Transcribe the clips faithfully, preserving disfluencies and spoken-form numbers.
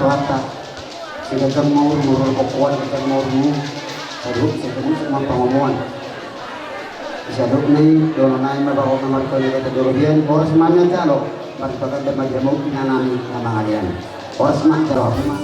Bata, sai ganjang ma umur, umur kokoan, ganjang ma umur. Saduhut, saduhut ma pangomoan. Saduhut ni, dono nai ma bawa nomor kau ni kata dorobian, boros ma na jalo, martakan dan majamu, inanami, na mangalian. Horas ma, jawab ma.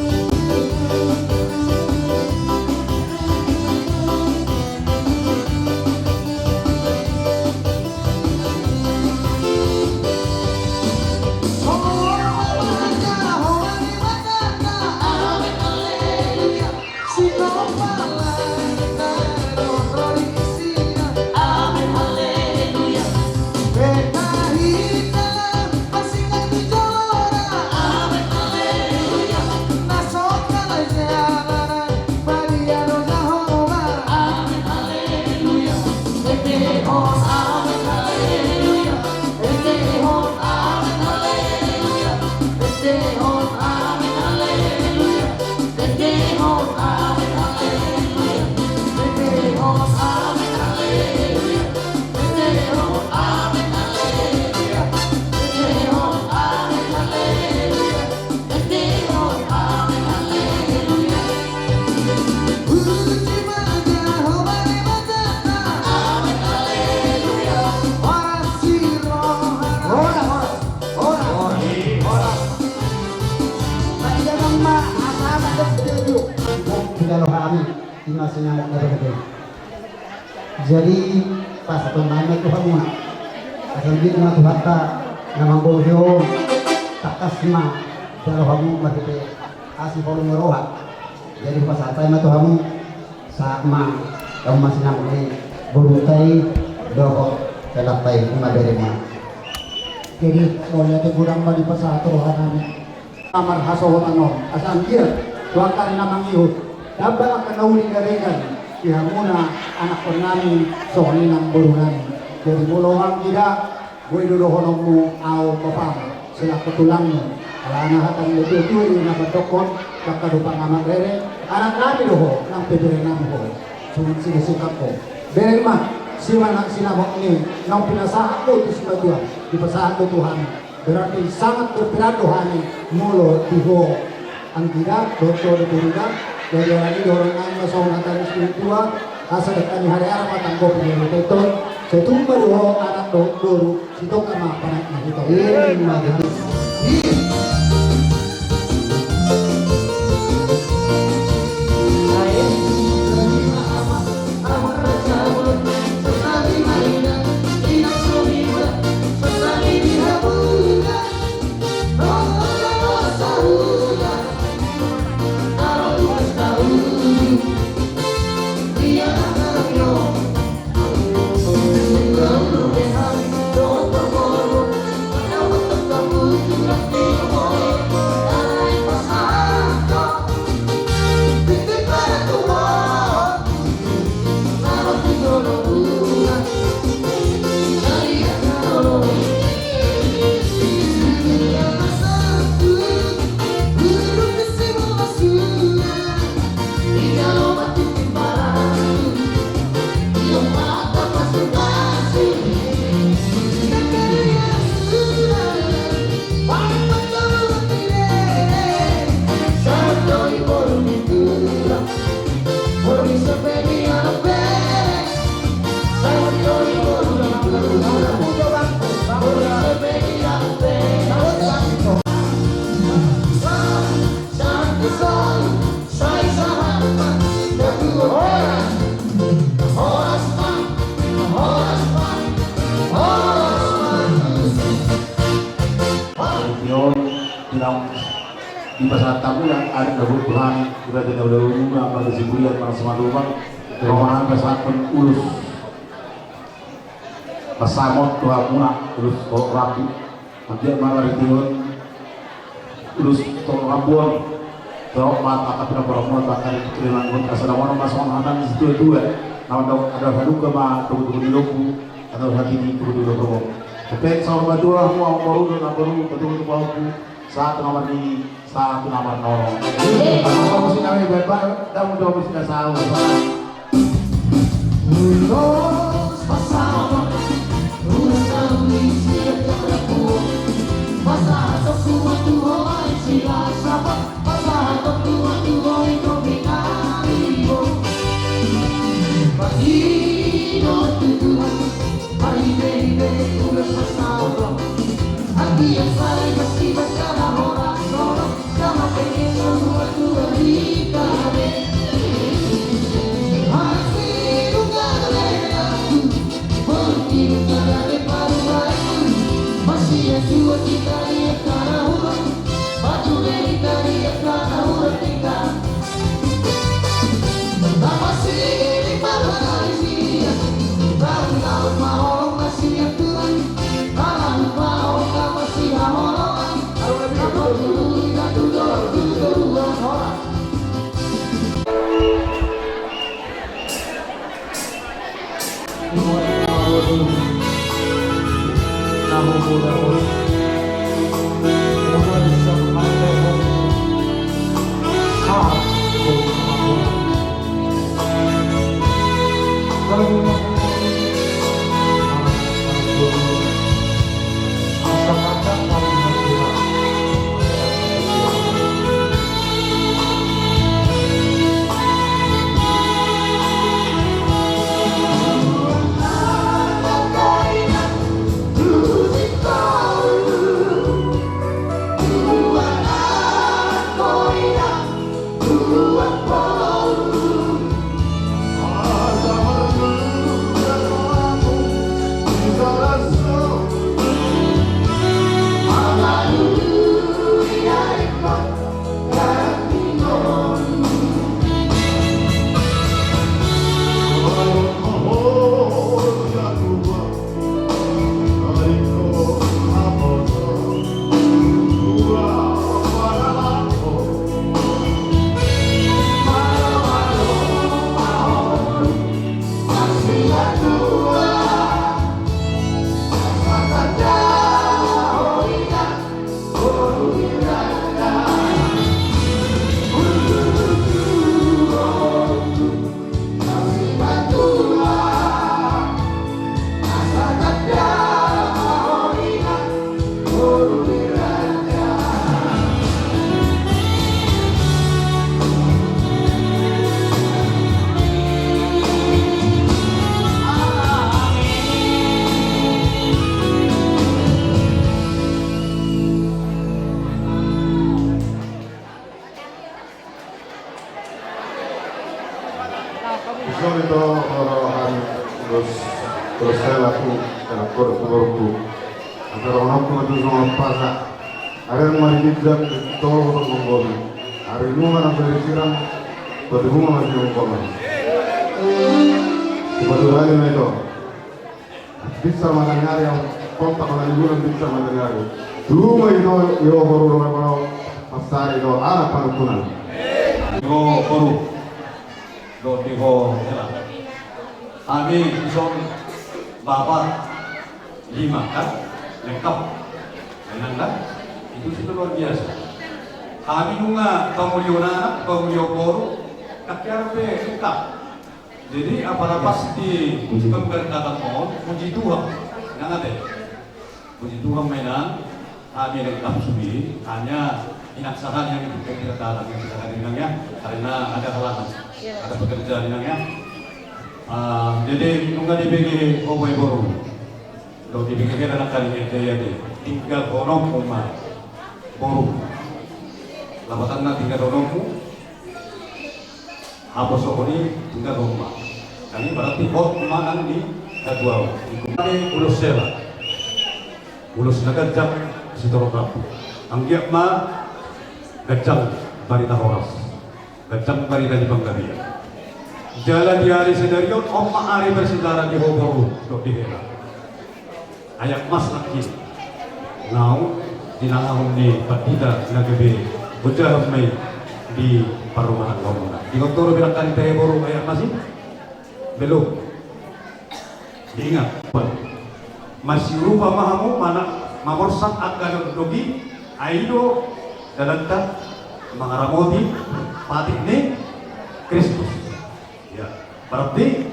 Jadi, pasahaton nami ma tu hamuna. Asa anggiat ma Tuhanta na manggohi on, tangkas ma jalo hamu marhite asi holong ni roha. Jadi, pasahat ma tu hamu, sahat ma hamu ma sinamot ni borunta i dohot helanta i, ima beremuna. Jadi, mauliate godang ma dipasahat roha nami. Marhasohotan on, asa anggiat tu angka na mangihut, damba angka na uli garegan di hamuna anakkon nami, songon i nang boru nami. Jadi molo anggida, boi do dohononmu au bapam, selaku tulangmu. Alana hata ni natuatua i na mandokkon, angka do pangamat rere, anak nami do ho, nang pe bere nami ho. Songon i do singkat ho. Bereng ma, sima nang sinamot ni naung pinasahat ho tu simatua, dipasahat do tu hami. Berarti sangat berperan do hami molo di ho anggida, dohot ho di boruna. Jadi alani dohonon nami ma songon hata ni situatua, asa dengke ni hariara ma tanggo pinasahaton, sai tumba do ho anak dohot boru, sitongka ma panaek ni huta. Ima tutu. Di on, di naung dipasahat hamuna, adat na buat Tuhan, ibadah na ulaon muna, marga Sibulian, marga Simatupang, romangan pasahathon ulos. Pasahathon tu hamuna, ulos tolop rambu. Anggiat ma marhite on, ulos tolop rambu on, tolop ma angka pinapormon, angka pinapormon, asa damonon ma songon hata ni situatua. Na mandok, andor halumpang ma togutogu ni lombu, andor hatiti togutogu ni lombu. Hepeng saur matua, hamu amangboru, namboru, togutogu ni lombu, sahat tu na marnini, sahat tu na marnono. Hamu sinami bae-bae, damu damu sina saur. Ulos pasahaton, ulos na uli sian jabu ni Tuhan. Pasahaton ma tu ho, ai sila sapa. Ito, ora, anu, terus, terus saya laku, saya laku, terus, terus, terus. Antara orang tua itu sama pasa. Ada yang mari kita, tolong, tolong, tolong. Hari ini mana saya siram, batu bunga masih ngomong. Coba dua hari na ito. Bisa mataniari, kontak mataniari, bisa mataniari. Duma ito, io, boru, io, boru, pasari, io, anak panukunan. Io, boru. Dohot di ho hela. Hami dison bapa lima kan, lengkap. Memang kan? Itu sudah luar biasa. Hami nunga pangulio anak, pangulio boru, kakkean pe lengkap. Jadi apala pas di pemberkatan on, puji Tuhan. Nang ate. Puji Tuhan ma inang, hami lengkap sude, hanya inang sahali yang tidak datang, yang tidak hadir inang ya, karena ada halangan, ada pekerjaan inang ya. Ah, jadi nunga dibege ho boru. Nunga dibege anak kali ini, jadi tinggal ho nompu ma boru. Lapatanna tinggal ho nompu. Haposohon i tinggal ho ma. Nang i berarti hot ma nang di hatuaon. Ulos hela. Ulos na ganjang sitorop rambu. Anggiat ma ganjang barita horas. Ganjang barita di panggabean. Jala di ari sadari on, on ma ari bersejarah di ho boru dohot di hela. Ayak mas laki. Naung tinangahon ni pandita na gabe bojahan ma i di parumahan lomona. Di kontoro bilang kan ita boru ayak mas i. Belum. Diingat. Masiurupa ma hamu mana mamorsan angka dondok i, ai do dalanta mangaramoti patik ni Kristus. Ya, berarti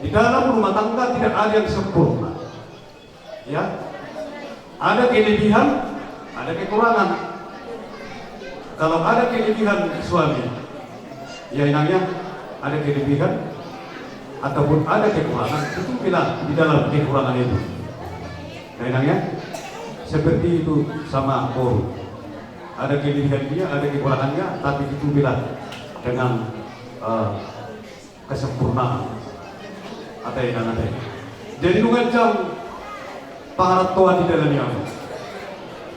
di dalam rumah tangga tidak ada yang sempurna. Ya, ada kelebihan, ada kekurangan. Kalau ada kelebihan suami, ya inang ya, ada kelebihan ataupun ada kekurangan, itu bilang di dalam kekurangan itu. Nah inang ya, seperti itu sama boru. Ada kelebihan dia, ada kekurangannya, tapi itu bilang dengan eh, kesempurnaan. Ate inang ate. Jadi nunga jam pangarantoan di dalan i.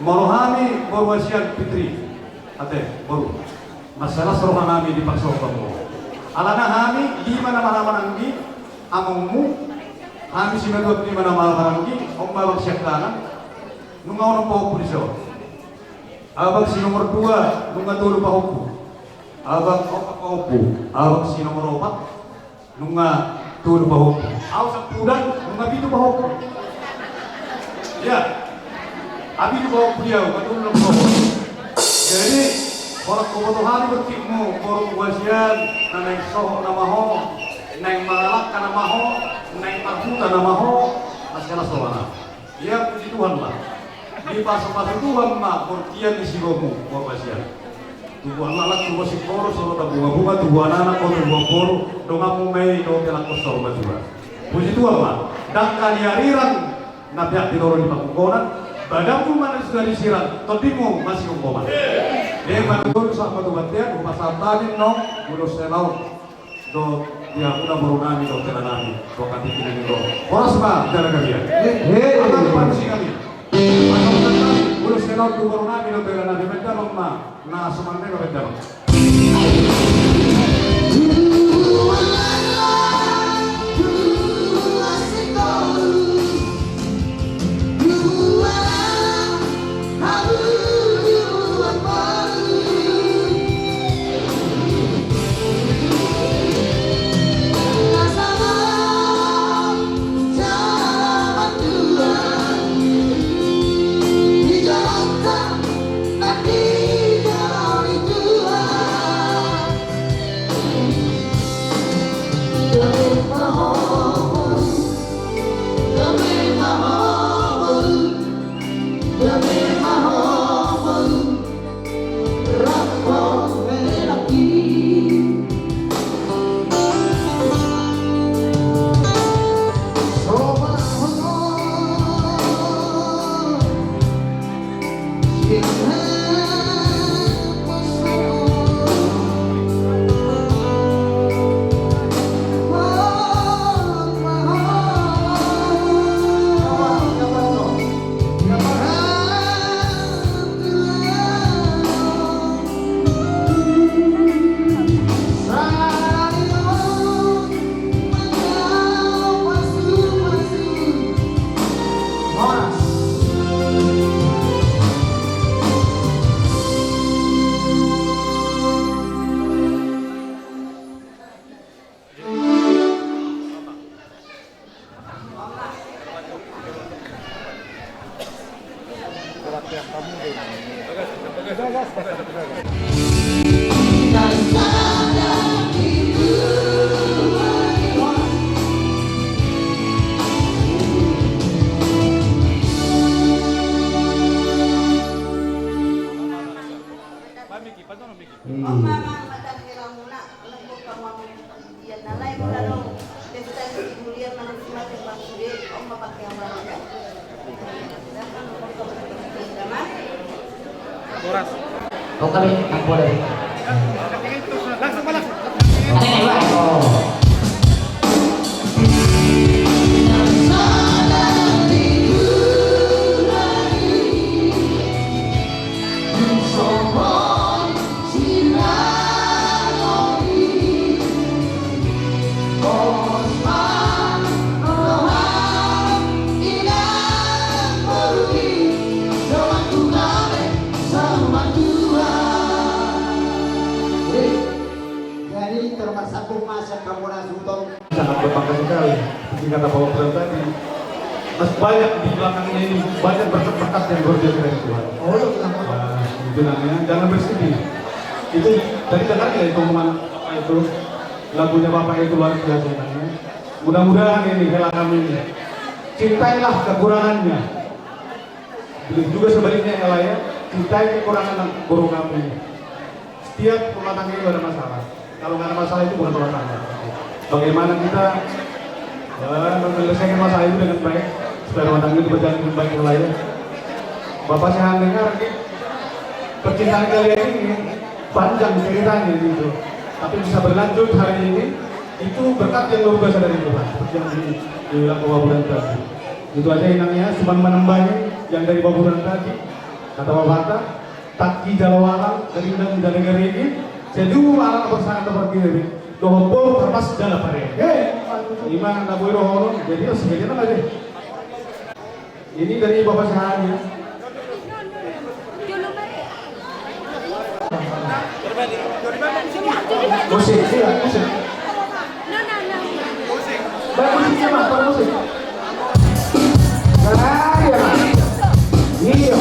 Molo hami boru hasian Fitri. Ate boru. Masalah roha nami di parsomba mo. Alana hami lima nama nama nanggi amongmu. Hami simatua lima nama nama nanggi. Omba bang siap kanan. Nunga ono pahompu di so. Abang si nomor dua nunga tolu pahompu. Abang opat pahompu. Abang si nomor opat nunga tolu pahompu. Au sampudan nunga pitu pahompu. Ya. Abi tu pahompu dia, nunga tolu pahompu. Jadi, kalau kau butuh hari berkitmu, boru hasian, na naeng sohot nama ho, naeng mangalangka nama ho, naeng marhuta nama ho, masih alas soalna. Ia puji Tuhan ma. Dipasupasu Tuhan ma bortian ni sigomu, boru hasian. Tubuan laklak, tubuan singkoru, songon na bunga-bunga, tubuan anak, tubuan boru, donganmu ma i dohot helangkon saur matua. Puji Tuhan ma. Dangka ni arirang na peak di toru ni pangkonan, badanmu ma na sudah disirang, tondingmu masih ungkoman. Emma tutu sahat ma tu bontean, hupasahat hami nang ulos hela on. Dohot di hamuna boru nami dohot hela nami. Dohot hami tingki nami ro. Horas ma jala gabe. Hehe. Angka panusi nami. Angka panusi nami. Ulos hela on tu boru nami dohot hela nami. Baen damang ma. Na suman nami baen damang. Om ma amang mata helamuna, lengkap kamu amang. Ia na lae mula do. Pesta di bulian manang si mate pasude, om ma pakai amang ya. Boras. Kau kami tak boleh. Langsung, langsung. Ada nih, Pak. Oh. Jadi termasuk masa kamu langsung. Sangat berbangga sekali. Seperti kata Pak Wapres tadi, masih banyak di belakangnya ini, banyak berkat-berkat yang luar biasa dari Tuhan. Oh, iya, benar. Nah, itu namanya, jangan bersedih. Itu tadi dengar nggak itu omongan Bapak itu? Lagunya Bapak itu luar biasa namanya. Mudah-mudahan ini, hela kami ini, cintailah kekurangannya. Begitu juga sebaliknya, hela ya, cintai kekurangan boru kami ini. Setiap rumah tangga itu ada masalah. Kalau nggak ada masalah, itu bukan rumah tangga. Bagaimana kita, eh, menyelesaikan masalah itu dengan baik, supaya rumah tangga itu berjalan dengan baik, hela ya. Bapak saya dengar, percintaan kalian ini panjang ceritanya gitu. Tapi bisa berlanjut hari ini, itu berkat yang luar biasa dari Tuhan. Seperti yang di, dibilang Bapak Buran tadi. Itu aja inangnya, cuma menambahin yang dari Bapak Buran tadi. Kata Bapak, tangki jala walang, gerindang jala garege, seduhu alang bersama seperti ini. Dohot boru tarpas jala parege. Ima na boi dohonon, jadi harus segini nama deh. Ini dari Bapak Sahanya. Musik, iya, musik. Baik, musik, siapa? Musik. Nah, iya, Mas. Iya.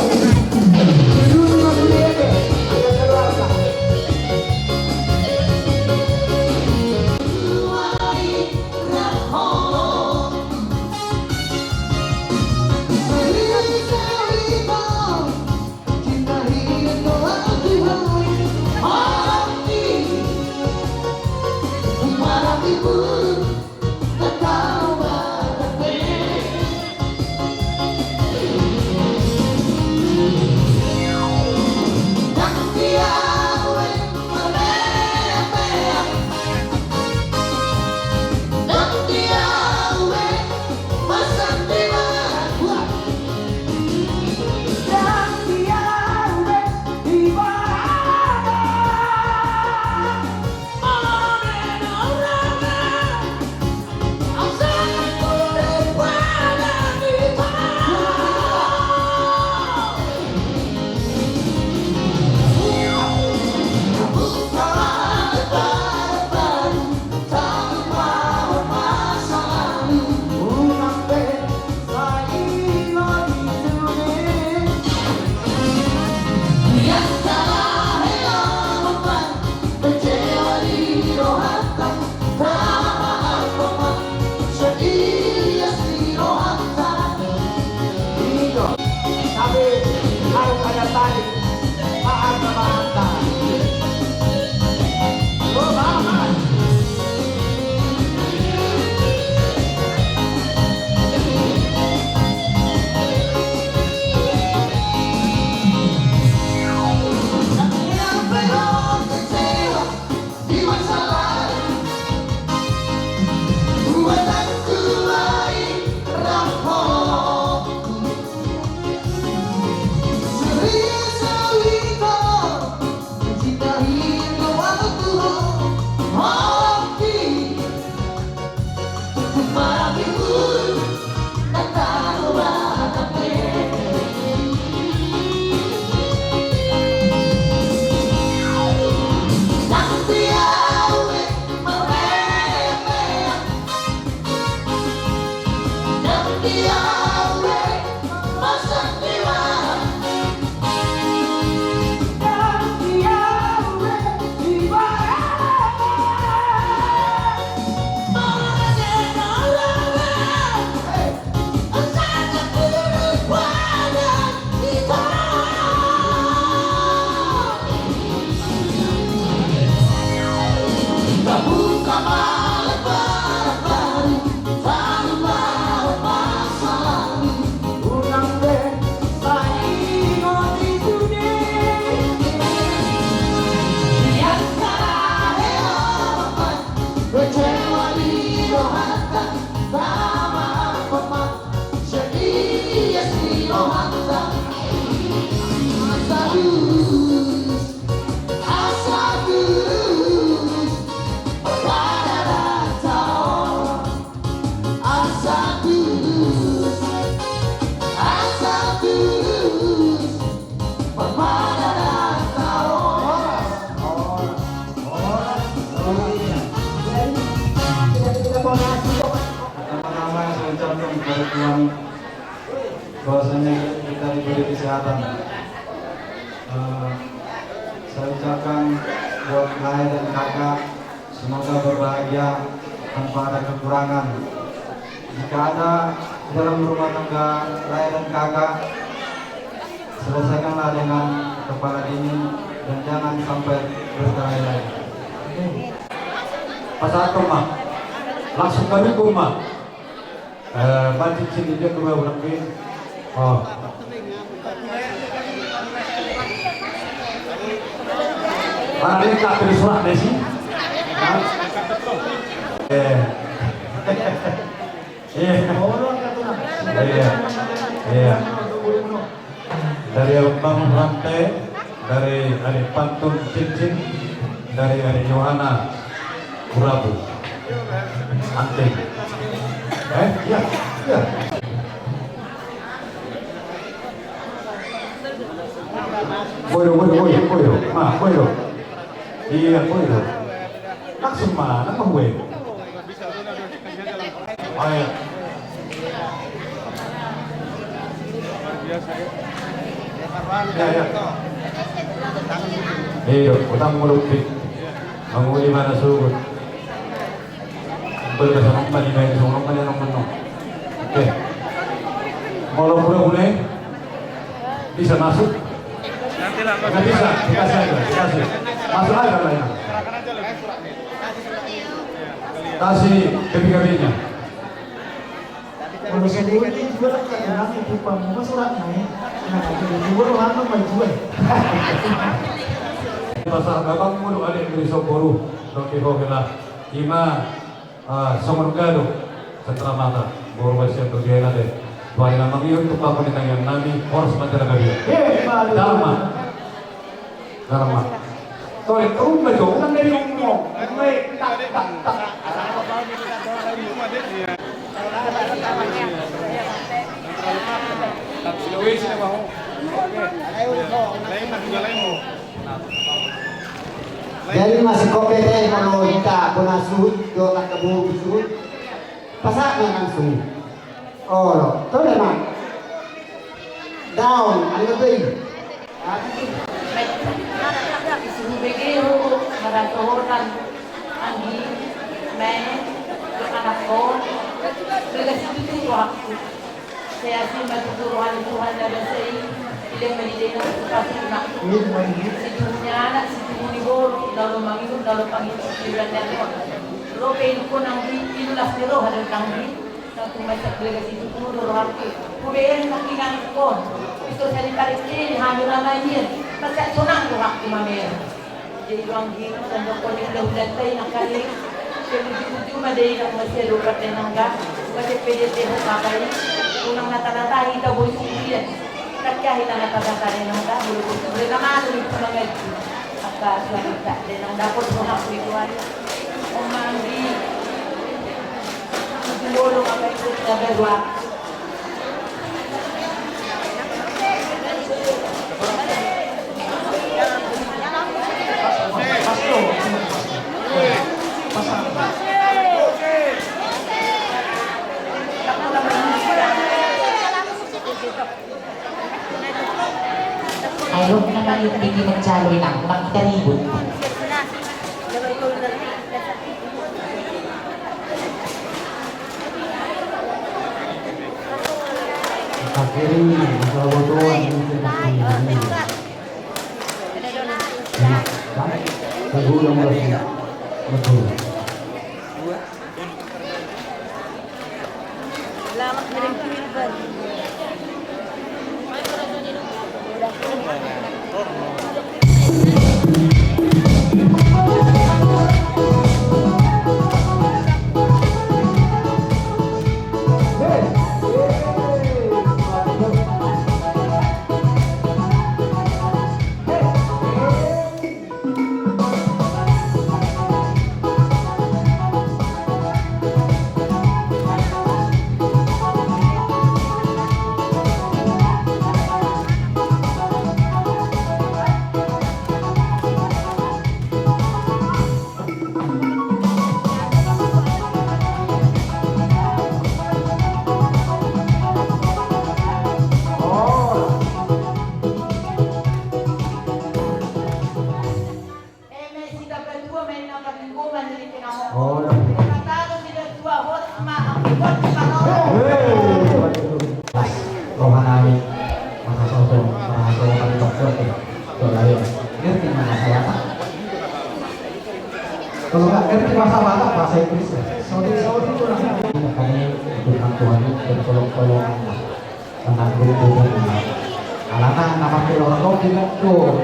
Pertama-tama saya ucapkan kepada Tuhan bahwasanya kita diberi kesehatan. Eh, saya ucapkan buat Lae dan Kakak, semoga berbahagia tanpa ada kekurangan. Jika ada dalam rumah tangga Lae dan Kakak, selesaikanlah dengan kepala dingin dan jangan sampai berkelahi lagi. Pasahathon ma. Langsung tarungkun ma. Eh, mancing sini dia kedua berarti. Oh. Mana lengkap dari surat desi? Hah? Eh. Iya. Iya. Iya. Dari Abang Rantai, dari Adik Pantun Cincin, dari Adik Yohana Burabu. Anting. Eh, iya, iya. Boyo, boyo, boyo, boyo. Ma, boyo. Iya, boyo. Langsung ma, nama gue? Oh, iya. Ya, ya. Iya, utang melupik. Manguli mana sugut. Boleh bersama kembali main semua mana yang menang. Oke. Kalau boleh, boleh. Bisa masuk? Nanti lah, Mas. Nggak bisa, dikasih aja, dikasih. Masuk aja, Mas. Kasih K P K B-nya. Kalau sebelumnya jual kan, nanti tumpang mau surat naik. Nah, kalau jual, lama mau jual. Pasal gabang mulu ada yang beri soboru. Oke, oke lah. Ima. Ah, songon gado, Sentramata, boru basian tu dia nade. Tuhan yang mangihut tu pangkon di tangan nami, horas ma tu dia. Dalma. Dalma. Tore, rumah jo, unang dari rumah. Rumah, tak, tak, tak. Lain juga lain. Jadi masih kopi teh, molo hita bona suhut, do tak keburu suhut. Pasahat ma langsung. Olo, tole ma. Daon, anggo tei. Isi hubege ho, marasa holan. Anggi, me, anak ho. Belaga situtu rohangku. Sai asi ma tutu roha ni Tuhan na basa i, dilehon ma di Dainang tu pasupasu. Situhu ni anak, situhu ni boru, na olo mangihut, na olo mangihut, situhu ni anak. Ro pe ilukkon anggi, ilu las ni roha do anggi. Nang tung mansai belaga situtu do rohangku. Hubean nangkiningan ingkon. Iso sari parik kiri hami rama ian. Mansai sonang rohangku mamereng. Jadi ruang gini, dan dokon di udah-udah tadi nak kali. Jadi tujuh ma dei nak masih ada upat dan nangga. Masih pede teh apa ini. Unang nata-nata hita boi sukulian. Kita kia hita nata-nata dan nangga. Bulu bulu bulu nama tu itu mangaji. Apa suami tak dan nang dapur rumah itu hari. Om mandi. Itu bolu apa itu jaga dua. Ayo, kita main tinggi mencari, nah, kita ribut. Akhirnya, masalah botoan ini kita pilih. Enak, kan? Tunggu yang bersih. Betul. Eme sitabatua main na paginggoman di tingkina ho. Oh, iya. Eme patalo sitabatua horas ma angkot di pangoro. Roha nami, masa soso, masa soso kami bakso ke. Coba ya. Ngerti nggak bahasa Batak? Kalau nggak ngerti bahasa Batak, bahasa Inggris ya. Sorry, sorry, kurang. Makanya untuk Tuhan ini bertolong-tolong. Tentang berhubungan. Alana nama keluarga juga tuh.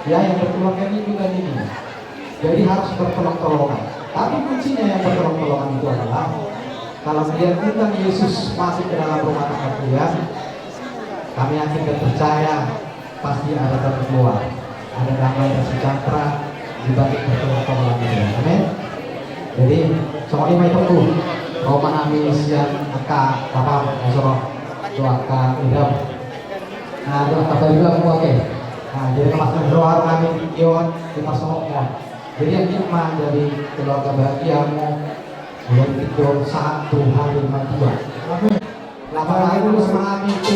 Ya, yang berkeluarga ini juga ini. Jadi harus bertolong-tolongan. Tapi kuncinya yang bertolong-tolongan itu adalah kalau dia undang Yesus masuk ke dalam rumah tangga dia, kami yakin dan percaya pasti ada jalan keluar. Ada damai dan sejahtera di balik pertolongan itu. Amin. Jadi, songon i ma i, Tuan. Roha nami sian angka papa, eh, soro, tu angka idam. Nah, tu angka papa idam, oke. Nah, jadi kemas roha nami tingki on, di parsongon. Jadi, yang ini ma jadi keluarga bahagia, mau bulan tingki on satu hari madua. Amin. Lapan hari dulu sama kami itu.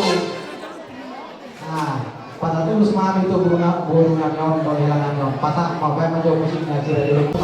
Nah, patulus ma hami tu boru na, boru nami on, boru hela nami on. Pasahat ma, baen ma jo musik na sira jolo tu.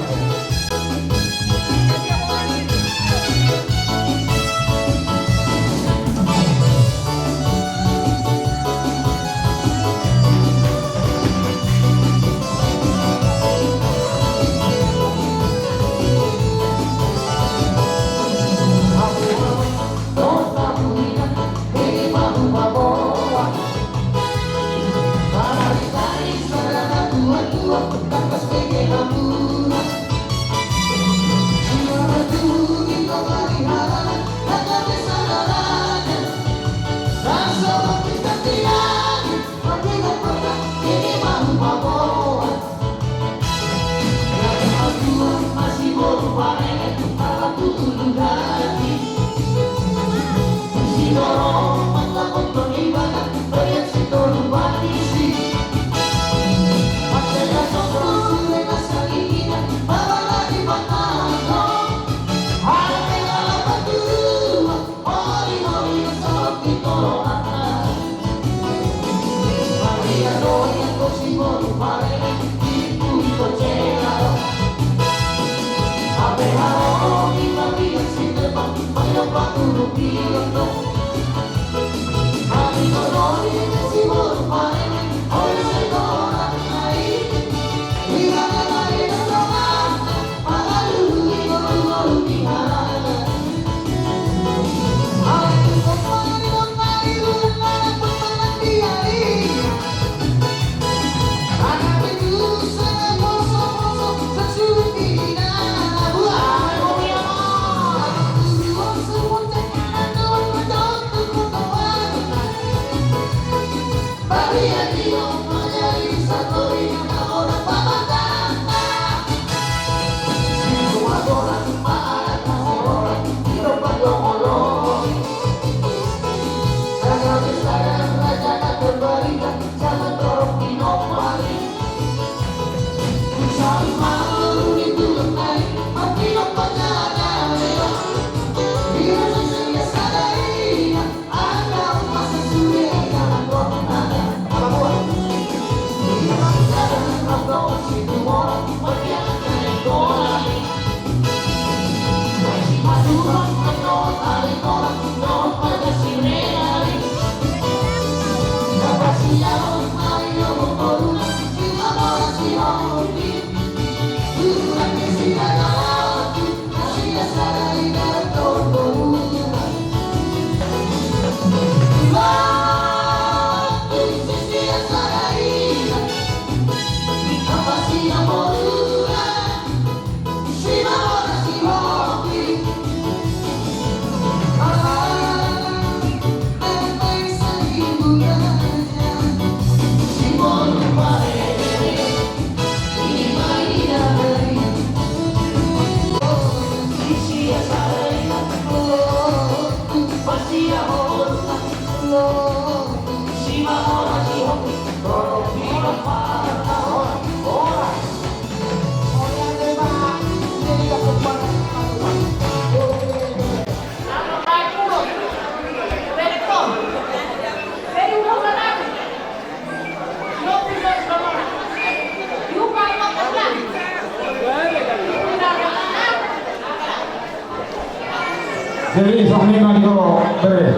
Jadi songon i ma di ho bere,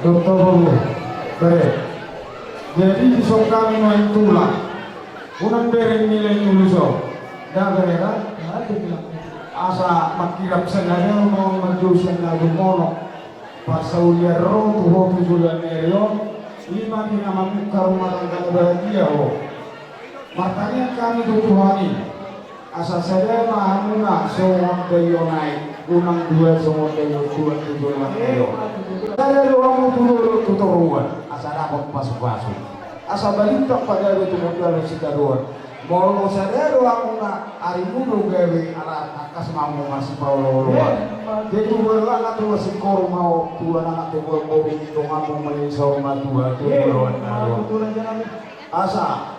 dohot ho boru bere. Jadi dison hami nuaeng tulang, unang bereng nilai ni ulos on. Nda bere da? Asa mangkirap sian na dao ma on, manjou sian na dumonok. Parsaulian ro tu ho tu joloan ni ari on, i ma di na mamungka rumah tangga na bahagia ho. Martangiang hami tu Tuhan i, asa sada ma hamuna songon daion aek, unang dua songon daion tuak tu joloan ni ari on. Sada do hamu tu dolok tu toruan, asa dapot pasupasu. Asa balintang pagabe tumundalhon sitadoan. Molo sada do hamuna, arimu do gabe, ala tangkas ma hamu masipaolooloan. Jadi tu boru anak tu masingkoru ma ho, tu anak tu boru, donganmu ma i saur matua tu boru anak. Asa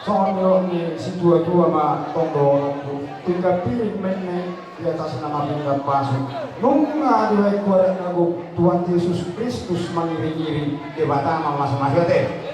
songon nidok ni situatua ma tong dohononku, pinggan piring ma inna i di atas nama pinggan pasu. Nunga dibahen adat na gok, Tuhan Jesus Kristus mangiringiring, Debata ma mamasu-masu. Ate.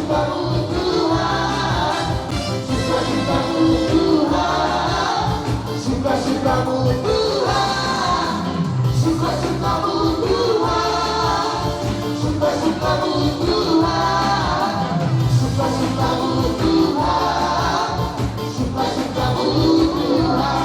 Tuhan, suka-sukamu Tuhan, suka-sukamu Tuhan, suka-sukamu Tuhan, suka-sukamu Tuhan, suka-sukamu Tuhan, suka-sukamu Tuhan.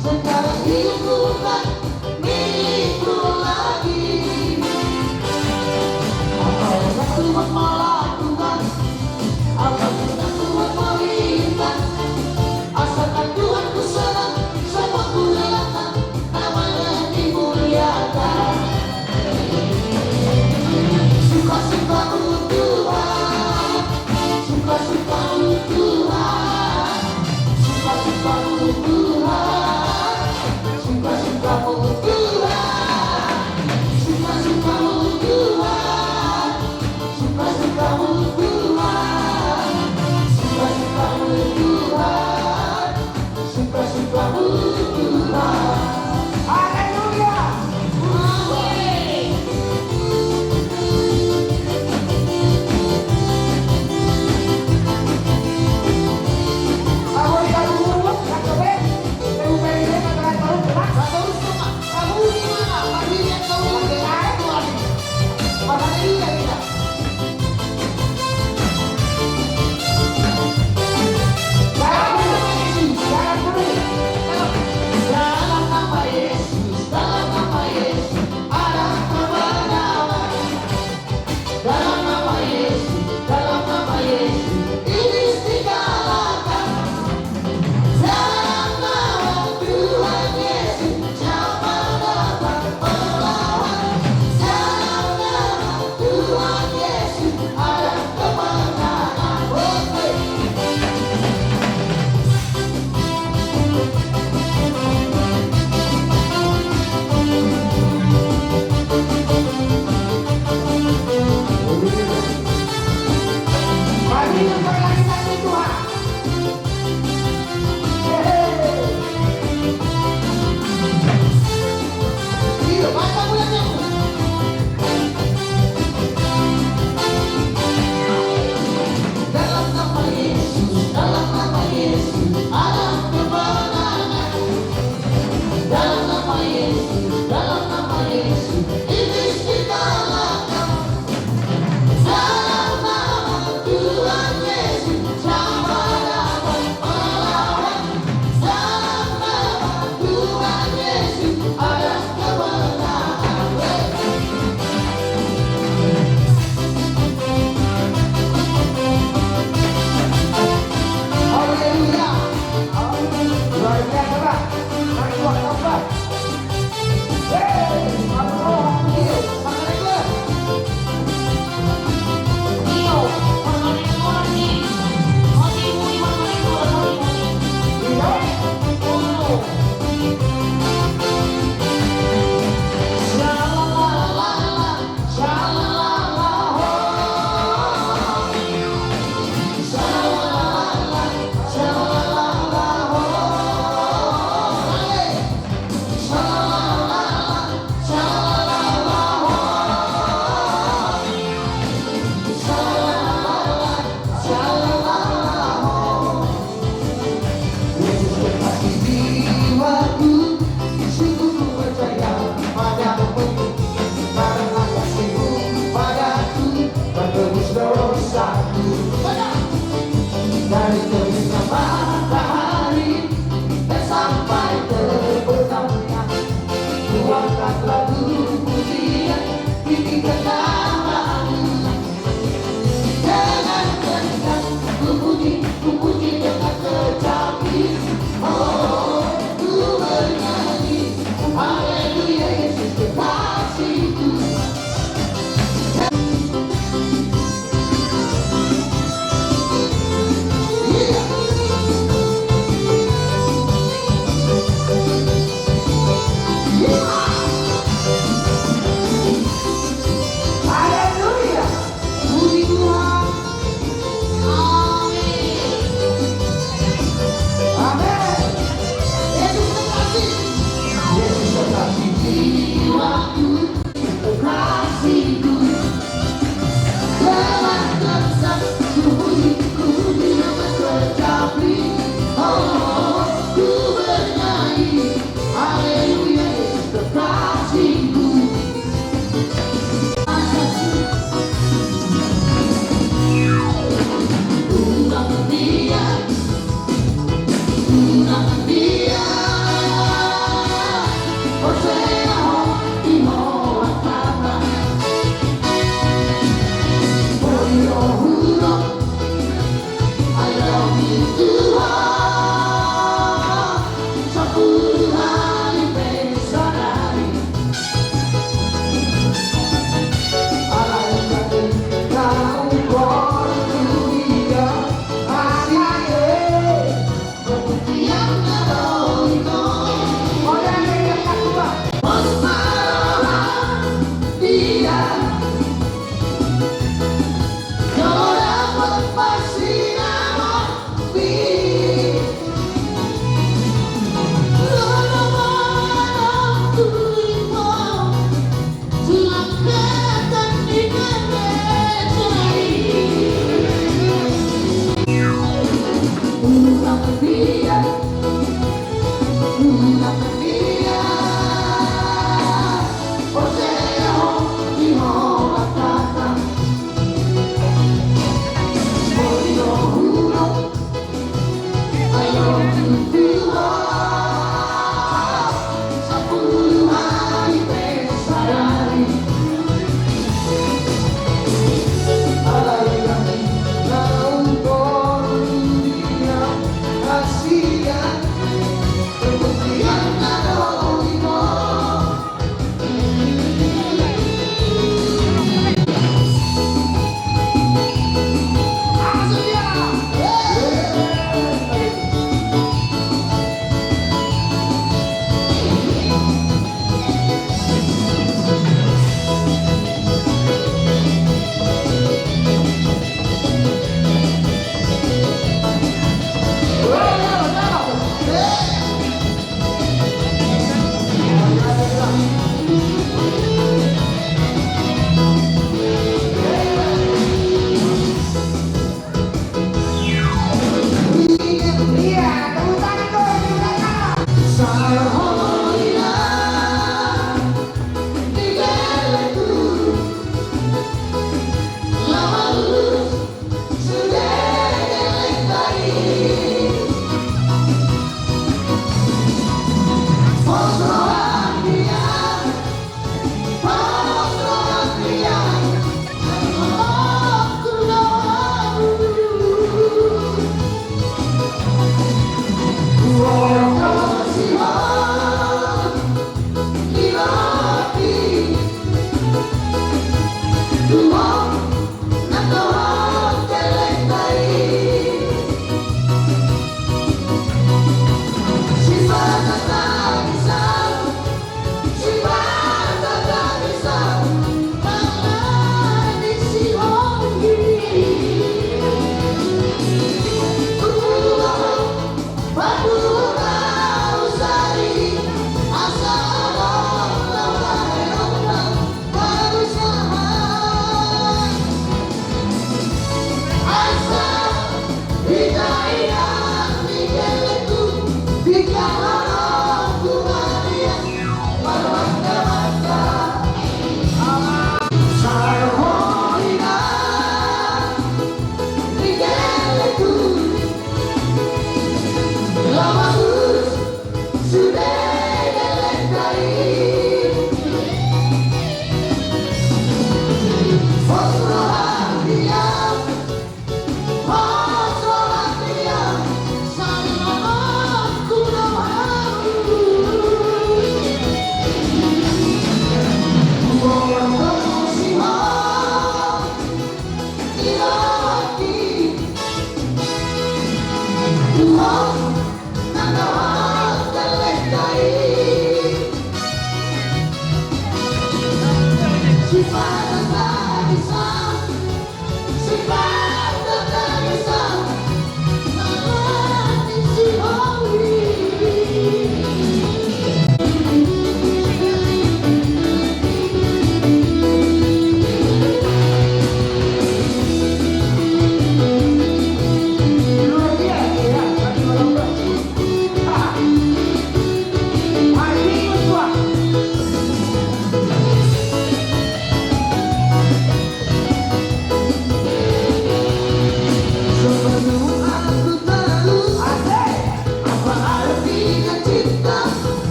Sekarang hidupku bukan milikku lagi. Apa yang Tuhan mau lakukan, apa yang Tuhan mau inginkan, asalkan Tuhan ku senang, semua ku relakan, nama-Nya dimuliakan. Suka-sukamu Tuhan, suka-sukamu Tuhan, suka-sukamu Tuhan, suka-sukamu Tuhan, suka-sukamu Tuhan, suka-sukamu Tuhan, suka-sukamu Tuhan. Suka-sukamu Tuhan. Haleluya. Amin. Dalam nama Yesus, dalam nama Yesus, ada kemenangan. Dalam nama Yesus, dalam nama Yesus, iblis dikalahkan. Dalam nama Tuhan Yesus, siapa dapat melawan? Dalam nama Tuhan Yesus, ada kemenangan. Haleluya. Luar biasa, Pak. Mari, Pak, tambah. Hei, Pak, tambah. Yesus kekasih jiwaku, sungguh ku percaya padamu, karena kasih-Mu padaku, kan tebus dosaku. Dari terbitnya matahari dan sampai terbenamnya, ku angkat lagu pujian, tinggikan nama-Mu. Dengan kencang ku puji, dengan kecapi, oh, ku bernyanyi. Haleluya, Yesus kekasihku.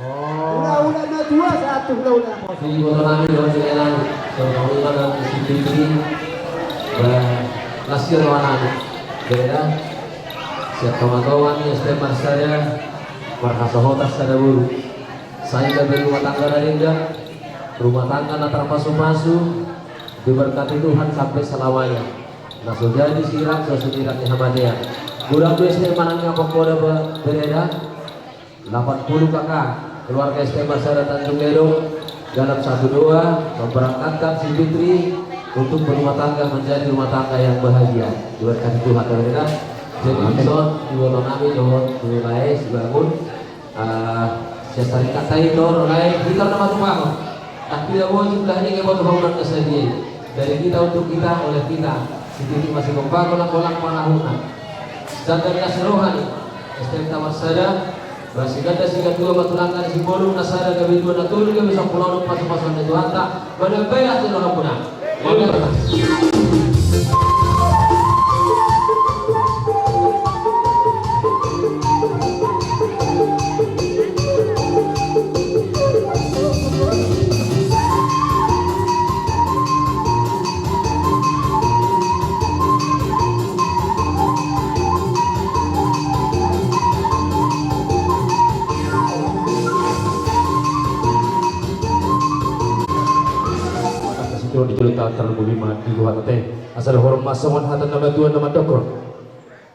Ulaula na dua, satu ulaula na kosong. Iboto nami dohot inang, songon i ma na di sini. Ba, las i roha nami. Beda. Sian tongatonga ni S T M Marsada, marhasohotan sada boru. Sai gabe rumah tangga na denggan, rumah tangga na tarpasupasu, diberkati Tuhan sampai selamanya. Na so jadi sirang, so sirang ni hamatean. Godang do S T M manang ni Apokoda bereda. Delapan puluh K K, keluarga S T M Marsada Tanjung Ledong, dalam satu doa memberangkatkan si Fitri untuk berumah tangga, menjadi rumah tangga yang bahagia. Diberkati Tuhan, ya kan? Jadi, amin. Ison, iboto nami dohot tu lae, si Bangun. Ah, sian tarikatan i tor, lae, hitor nama tu Bangun. Tapi dia mau jumlah ini, kayak mau tu Bangun, dari kita untuk kita, oleh kita. Si Fitri masih kompak, kolak-kolak, parahutna. Sadar na si roha ni S T M ta Marsada, ba siganda sigatua ma tulang ni si Bolung na sada gabe dua na tolu gabe sampulu onom pasu-pasuan ni Tuhanta, ba na baen tu roha muna. Maka kasih Tuhan di jolo taat terlebih ma di luar teh. Asa dohonon ma songon hata na matua na mandokon.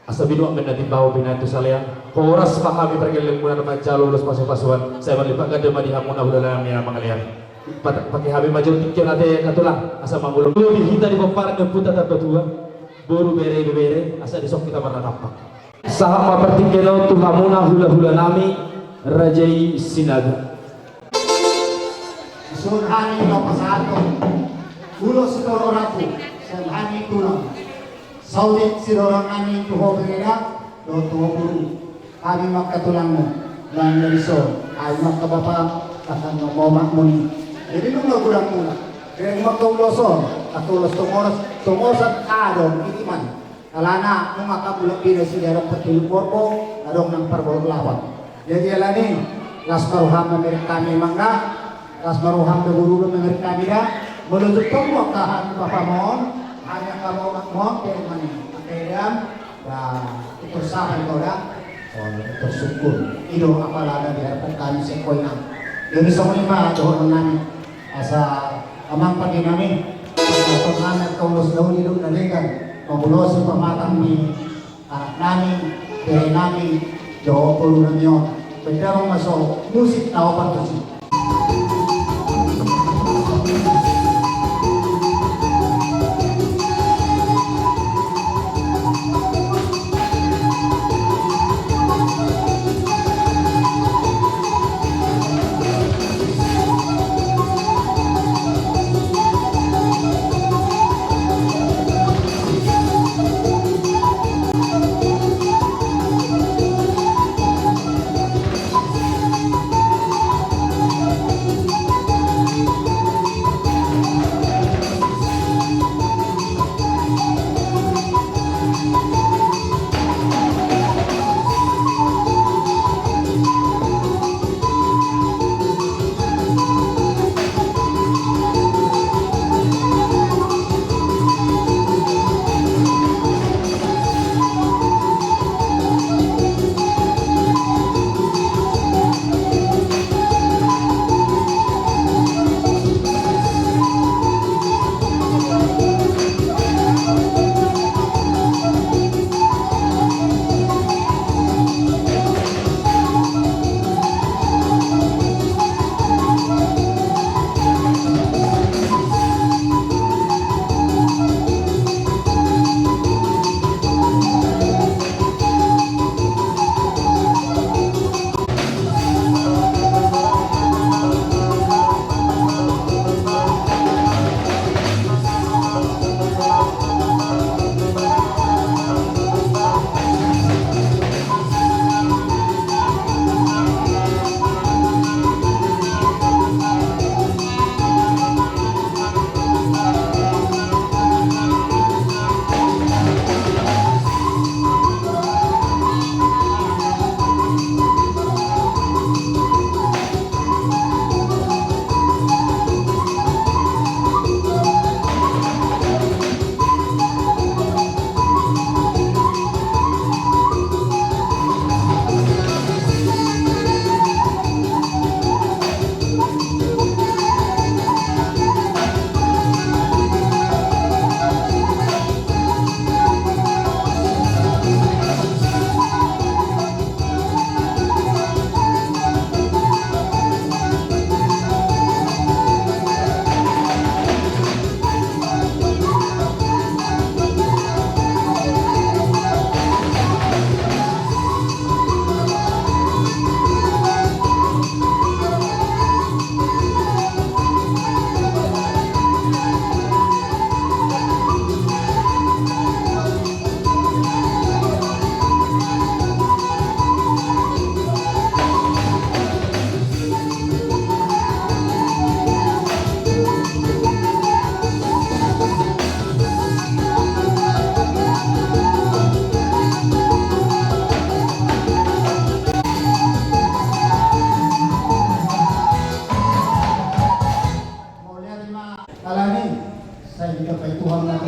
Asa binuat ma na timbaru binahen tu salean. Horas ma hami pargellengmuna na manjalo ulos pasu-pasuan. Sai marlipat ganda ma di hamuna hulahula nami na mangalean. Pat-, pake hami ma jo tingki on ate na tulang. Asa mangulon di hita di pomparan ni ompunta Tambatua. Boru, bere, ibebere. Asa dison hita marnatampak. Sahat ma partingkian on tu hamuna hulahula nami Raja i Sinaga. Dison hami ma pasahathon ulos sitorop rambu sian hami tulang. Saotik sidorong nami tu ho bereda dohot tu ho boru. Hami ma angka tulangmu, nang na dison, hami ma angka bapam, bahkan ma omakmu ni. Jadi nunga godang muna. Jadi ma angka ulos on, angka ulos tongosan, tongosan adong iriman. Alana nunga angka bulak bina si dalam pertilu porbo, adong nang parboru lapan. Jadi alani, las ma roham mamereng hami mangga, las ma roham da boru mamereng hami da, molo jumpang mu angka hami bapam on, hami angka omakmu on, pe mani, angka edam, ba, utor sapa ni ho da, o, utor sungkun, i do apala na diharapkan hami sian ho inang. Jadi songon i ma dohonon nami, asa amang pande nami, asa tongan angka ulos na uli dohot na denggan, mangulosi pamatang ni anak nami, bere nami, dohot boru nami on. Baen damang ma so musik na opat tusi.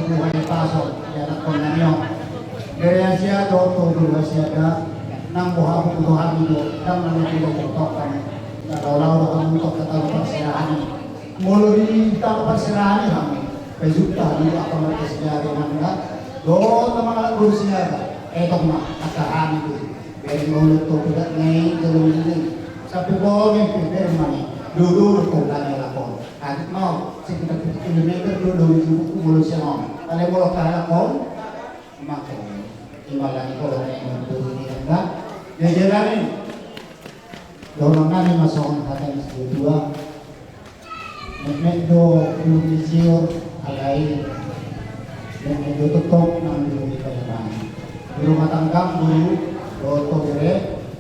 Tuhan paso ya nak kona nio. Dari Asia do to dulu Asia da. Nang boha buku Tuhan itu kan nama tidak bertokan. Kalau lau do kamu tok kata perserahan. Molo di kita perserahan kamu. Pejuta di apa mereka sejarah nanda. Do teman anak guru sejarah. Eh tok mah kata kami itu. Beri molo to tidak naik kalau ini. Sampai boleh beri mana. Dulu kau tanya lapor. Adik mau sekitar tujuh kilometer do do di buku molo siang. Kalau molo kalah kau. Maka imalan kau naik untuk ini enggak. Jajaran ini. Dorongan ni masongan hata ni dua. Metmet do ulu ni sior alai. Metmet do totop nang di bumi pajaman. Di rumah tangga guru do togere.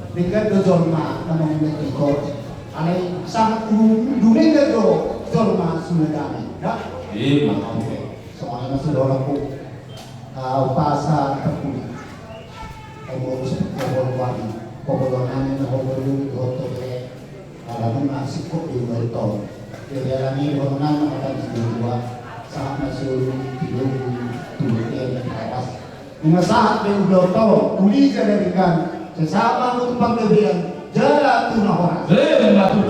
Denggan do jolma nang di kor. Alai sangat ulu denggan do jolma sudah damai. Ya? Iya. Oke. Soalnya masih dorong ku. Au pasa terpuli. Au bagus au bagus. Pokoknya nang di hotel dulu di hotel. Ala nunga singkop di ublon tong. Jadi ala ni ublon nang akan sidua. Sahat masuk tidur di tubuh dia di atas. Nunga sahat di ublon tong. Uli jadi kan. Sesama untuk panggabean. Jala tuna horas. Eh, matu